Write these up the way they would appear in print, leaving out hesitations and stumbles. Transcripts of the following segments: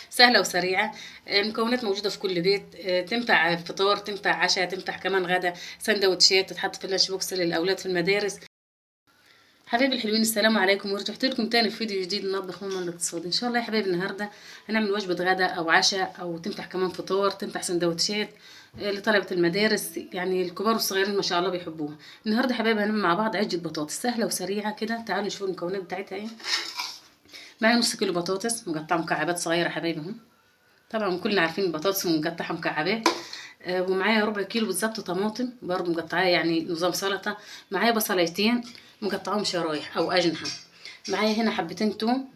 سهلة وسريعة، المكونات موجودة في كل بيت، تنفع فطار، تنفع عشاء، تنفع كمان غدا، سندوتشات تتحط في ال lunch box للاولاد في المدارس. حبايبي الحلوين السلام عليكم، ورجعت لكم تاني في فيديو جديد نطبخ ماما الاقتصادي. ان شاء الله يا حبايبي النهارده هنعمل وجبة غدا او عشاء، او تنفع كمان فطار، تنفع سندوتشات لطلبه المدارس، يعني الكبار والصغيرين ما شاء الله بيحبوها. النهارده يا حبايبي هنعمل مع بعض عجة بطاطس سهلة وسريعة كده. تعالوا نشوف المكونات بتاعتها ايه. معايا نص كيلو بطاطس مقطعه مكعبات صغيرة حبايبي اهو، طبعا كلنا عارفين البطاطس مقطعه مكعبات. ومعايا ربع كيلو بالظبط طماطم برضو مقطعاه يعني نظام سلطة. معايا بصليتين مقطعاهم شرايح او اجنحة. معايا هنا حبتين توم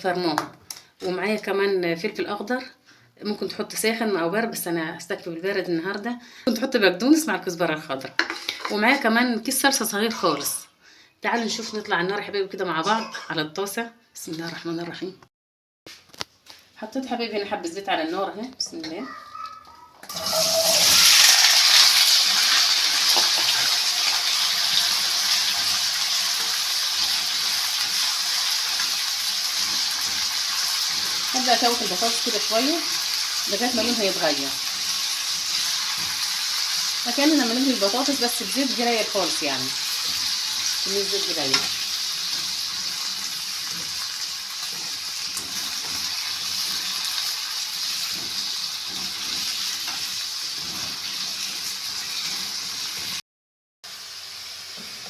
فرماهم، ومعايا كمان فلفل اخضر، ممكن تحط ساخن او بارد بس انا هستكفي بالبارد النهارده. ممكن تحط بقدونس مع الكزبره الخضراء. ومعايا كمان كيس صلصه صغير خالص. تعالوا نشوف نطلع النار يا حبايبي كده مع بعض على الطاسه. بسم الله الرحمن الرحيم. حطيت حبايبي هنا حبه زيت على النار اهي، بسم الله. هبدأ اشوح البطاطس كده شوية لغاية ما لونها يتغير، كأننا بنقلي البطاطس بس بزيت قليل خالص، يعني كمية زيت قليل.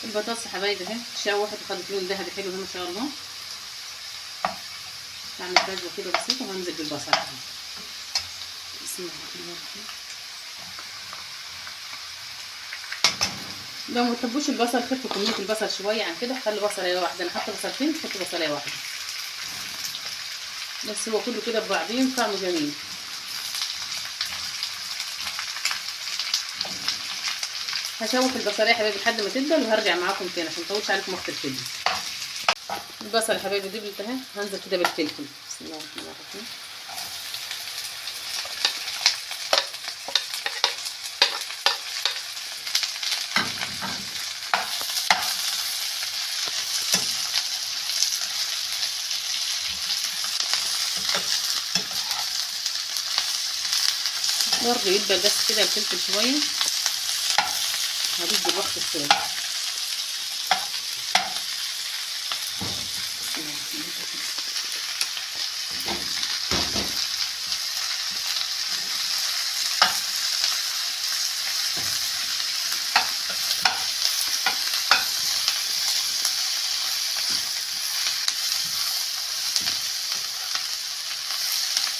البطاطس يا حبايبي اهي اتشوحت وخدت لون ذهبي حلو ما شاء الله. هعمل فجوة كده بسيطة وهنزل بالبصل. بسم الله الرحمن الرحيم. لو ما بتحبوش البصل خفوا كمية البصل شوية عن كده، خلوا بصلايه واحدة. انا حاطه بصلتين، تحطوا بصلايه واحدة بس، هو كله كده ببعضيه طعمه جميل. هشوح البصلايه يا حبايبي لحد ما تدبل وهرجع معاكم تاني عشان ما اطولش عليكم وقت الفيديو. البصل يا حبايبي دبلت اهي، هنزل كده بالفلفل. بسم الله الرحمن الرحيم. برضه يدبل بس كده الفلفل شوية، هضيف دلوقتي الثوم.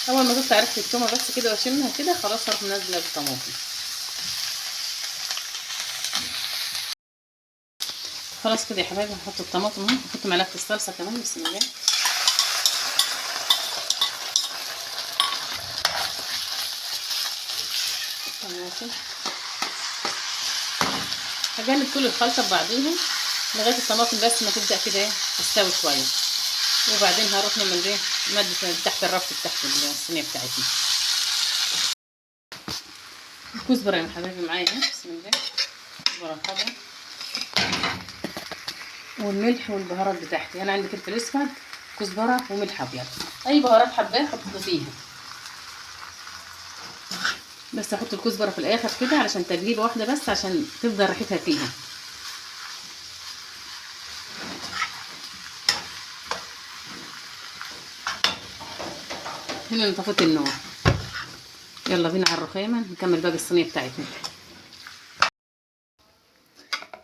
اول ما تطلع ريحه التومه بس كده واشمها كده خلاص هروح منزله بالطماطم. خلاص كده يا حبايبي هحط الطماطم اهو، هحط معلقه الصلصه كمان. بسم الله. طماطم. هجلب كل الخلطة ببعضيها لغاية الطماطم بس ما تبدا كده تستوي شوية، وبعدين هروح نعمل ايه مادة تحت الرف تحت الصينية بتاعتنا. الكزبره يا حبايبي معايا اهي، بسم الله، كزبره خضراء، والملح والبهارات بتاعتي. انا عندي فلفل اسود، كزبره، وملح ابيض. اي بهارات حباه حطوا فيها، بس احط الكزبره في الاخر كده علشان تقليبه واحدة بس عشان تفضل ريحتها فيها. هنا نطفت النار. يلا بينا على الرخامه نكمل باقي الصينية بتاعتنا.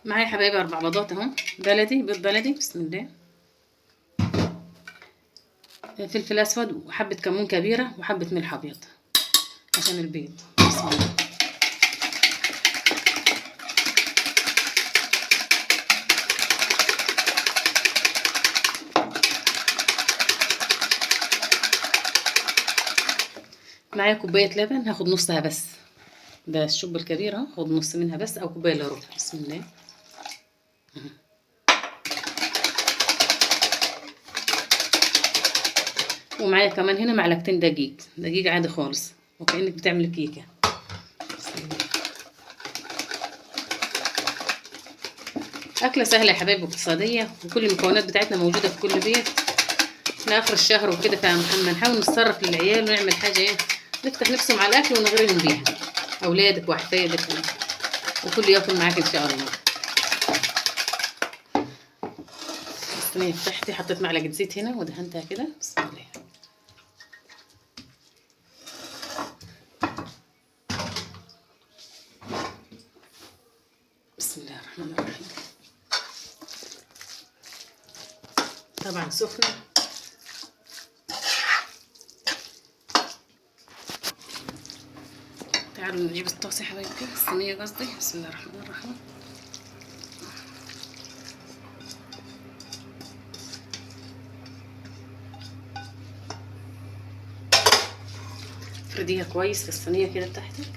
معايا يا حبايبي 4 بيضات اهو، بلدي، بيض بلدي. بسم الله. فلفل اسود، وحبه كمون كبيرة، وحبه ملح ابيض عشان البيض. بسم الله. معايا كوباية لبن، هاخد نصها بس، ده الشوب الكبير اهو، هاخد نص منها بس او كوباية الا ربع. بسم الله. ومعايا كمان هنا معلقتين دقيق، دقيق عادي خالص وكأنك بتعمل كيكة. أكلة سهلة يا حبايبي واقتصادية، وكل المكونات بتاعتنا موجودة في كل بيت. احنا اخر الشهر وكده، فنحاول نتصرف للعيال ونعمل حاجة ايه نفتح نفسهم على الاكل ونغريهم بيها، اولادك واحفادك وكل ياكل معاك ان شاء الله. الصينية بتاعتي حطيت معلقه زيت هنا ودهنتها كده، بسم الله. بسم الله الرحمن الرحيم. طبعا سخنة. تعالوا نجيب الطاسه يا حبايبي، الصينية قصدي. بسم الله الرحمن الرحيم. افرديها كويس في الصينية كده بتاعتك.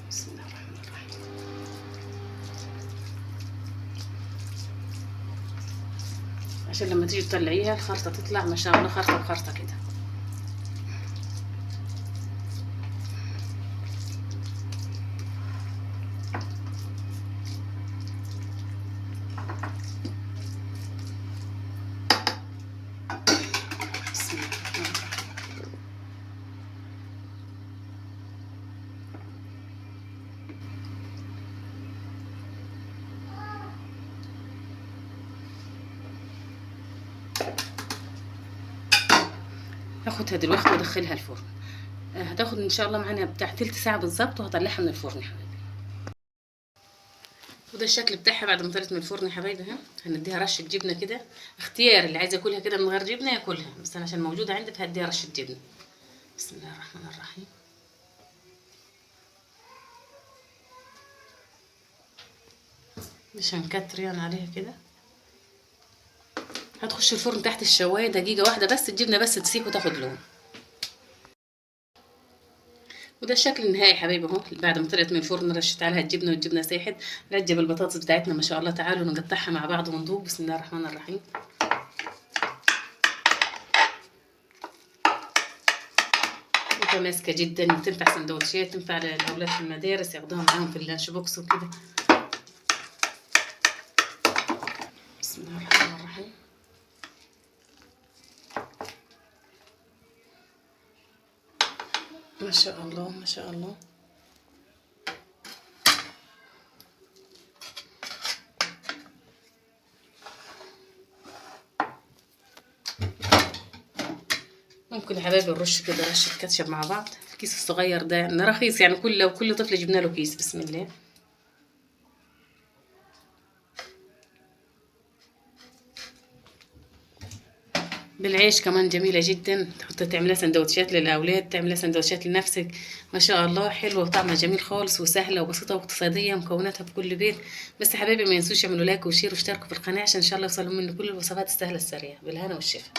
بسم الله الرحمن الرحيم. عشان لما تيجي تطلعيها الخرطة تطلع ما شاء الله خرطه بخرطه كده. بسم الله الرحمن الرحيم. هاخدها دلوقتي وادخلها الفرن. هتاخد ان شاء الله معانا بتاع تلت ساعة بالظبط، وهطلعها من الفرن يا حبايبي. وده الشكل بتاعها بعد ما طلعت من الفرن يا حبايبي. ها هنديها رشه جبنه كده، اختيار اللي عايز ياكلها كده من غير جبنه ياكلها، بس انا عشان موجودة عندي فهديها رشه جبنه. بسم الله الرحمن الرحيم. مش هنكتر يعني عليها كده. هتخش الفرن تحت الشوايه دقيقة واحدة بس، الجبنة بس تسيح وتاخد لون. وده الشكل النهائي يا حبايبي اهو بعد ما طلعت من الفرن. رشيت عليها الجبنة والجبنه ساحت. رجب البطاطس بتاعتنا ما شاء الله. تعالوا نقطعها مع بعض وندوق. بسم الله الرحمن الرحيم. متماسكة جدا، تنفع سندوتشات، تنفع للاولاد في المدارس ياخدوها معاهم في ال lunch box وكده. بسم الله الرحمن الرحيم. ما شاء الله ما شاء الله. ممكن يا حبايبي نرش كده رشة كاتشب مع بعض. الكيس الصغير ده رخيص يعني، كل طفل جبنا له كيس. بسم الله. بالعيش كمان جميلة جدا، تحطي تعملها سندوتشات للأولاد، تعملها سندوتشات لنفسك. ما شاء الله حلوة وطعمها جميل خالص، وسهلة وبسيطة واقتصادية، مكوناتها في كل بيت. بس يا حبايبي ما ينسوش يعملوا like و share واشتركوا في القناة عشان إن شاء الله يوصلوا مني كل الوصفات السهلة السريعة. بالهنا والشفا.